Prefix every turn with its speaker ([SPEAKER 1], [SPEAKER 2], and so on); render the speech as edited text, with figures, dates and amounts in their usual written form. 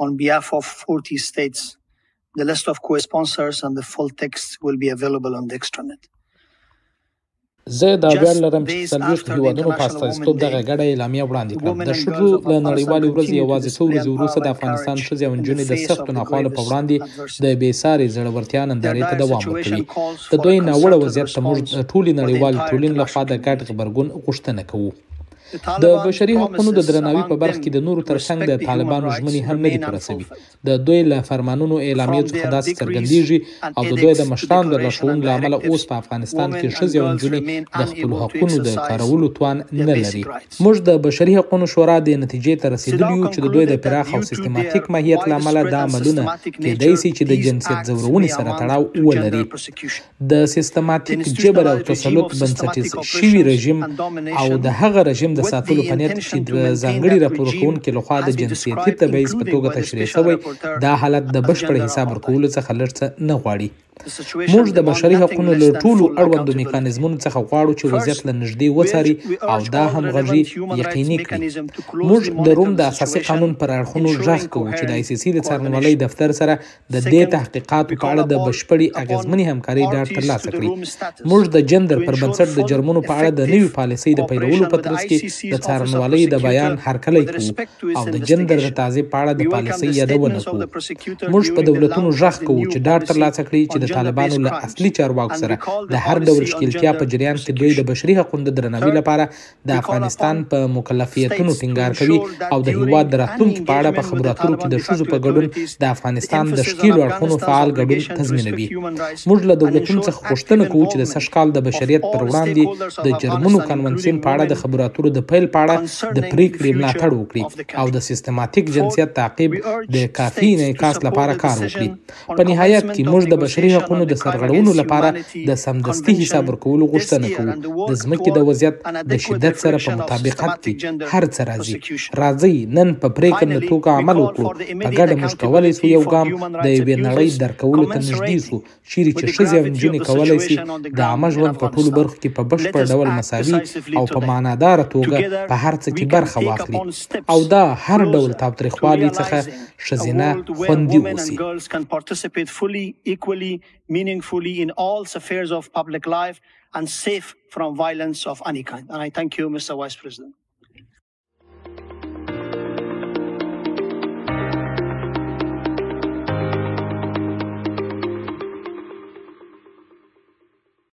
[SPEAKER 1] on behalf of 40 states. The list of co-sponsors and the full text will be available on the extranet.
[SPEAKER 2] زه دا ویاړ لرم چې د 40 هیوادونو په استازیتوب دغه ګډه اعلامیه وړاندې کړم. د ښځو له نړیوالې ورځې یوازې څو ورځې وروسته د افغانستان ښځې او نجونې د سختو ناخوالو په وړاندې د بې ساري زړورتیا نندارې ته دوام ورکوي. د دوی ناوړه وضعیت ته موږ د ټولې نړیوالې ټولنې لخوا د ګډ غبرګون غوښتنه کوو. د بشري حقونو د درناوي په برخه کې د نورو ترڅنګ د طالبانو ژمنې هم نه دي پوره شوي. د دوی له فرمانونو، اعلامیو څخه داسې څرګندیږي او د دوی د مشرانو د لارښوونو له امله اوس په افغانستان کې ښځې او نجونې د خپلو حقونو د کارولو توان نه لري. موږ د بشري حقونو شورا دې نتیجې ته رسیدلي یو چې د دوی د پراخ او سیستماتیک ماهیت له امله دا عملونه کیدای شي چې د جنسیت ځورونې سره تړاو ولري. د سیستماتیک جبر او تسلط بنسټیز شوي رژیم او د هغه رژیم د ساتلو په نیت چې د ځانګړي راپور ورکوونکي لخوا د جنسیتي تبعیض په توګه تشریح شوی، دا حالت د بشپړ حساب ورکولو څخه لږ څه نه غواړي. موږ د بشري حقونو له ټولو اړوندو میکانیزمونو څخه غواړو چې وضعیت له نږدې وڅاري او دا همغږي یقیني کړي. موږ د روم د اساسي قانون پر اړخونو غږ کوو چې د آی سي سي د څارنوالۍ دفتر سره د دې تحقیقاتو په اړه د بشپړې اغېزمنې همکارۍ ډاډ ترلاسه کړي. موږ د جندر پر بنسټ د جرمونو په اړه د نوې پالیسۍ د پیلولو په ترڅ کې د څارنوالۍ د بیان هرکلی کوو او د جندر د تعذیب په اړه د پالیسۍ یادونه کوو. موږ په دولتونو غږ کوو چې ډاډ ترلاسه کړي چې د طالبانو له اصلي چارواکو سره د هر ډول ښکېلتیا په جریان کې دوی د بشري حقونو د درناوي لپاره د افغانستان په مکلفیتونو ټینګار کوي او د هیواد د راتلونکي په اړه په خبرو اترو کې د ښځو په ګډون د افغانستان د ښکېلو اړخونو فعال ګډون تضمینوي. موږ له دولتونو څخه غوښتنه کوو چې د سږکال د بشریت پر وړاندې د جرمونو کنوانسیون په اړه د خبرو اترو د پیل په اړه د پریکړې ملاتړ وکړي او د سیستماتیک جنسیت تعقیب د کافي انعکاس لپاره کار وکړي. په نهایت کې موږ د بشري حقونو د سرغړونو لپاره د سمدستي حساب ورکولو غوښتنه کوو. د ځمکې د وضعیت د شدت سره په مطابقت کې هر څه راځي. راځئ نن په پریکنده توګه عمل وکړو. په ګډه موږ کولی شو یو ګام د یوې نړۍ درک کولو ته نږدې شو چیرې چې ښځې او نجونې کولی شي د عامه ژوند په ټولو برخو کې په بشپړ ډول مساوي او په معناداره توګه په هر څه کې برخه واخلي او دا هر ډول تاوتریخوالي څخه ښځینه خوندي اوسي.
[SPEAKER 1] Meaningfully in all spheres of public life and safe from violence of any kind. And I thank you, Mr. Vice President.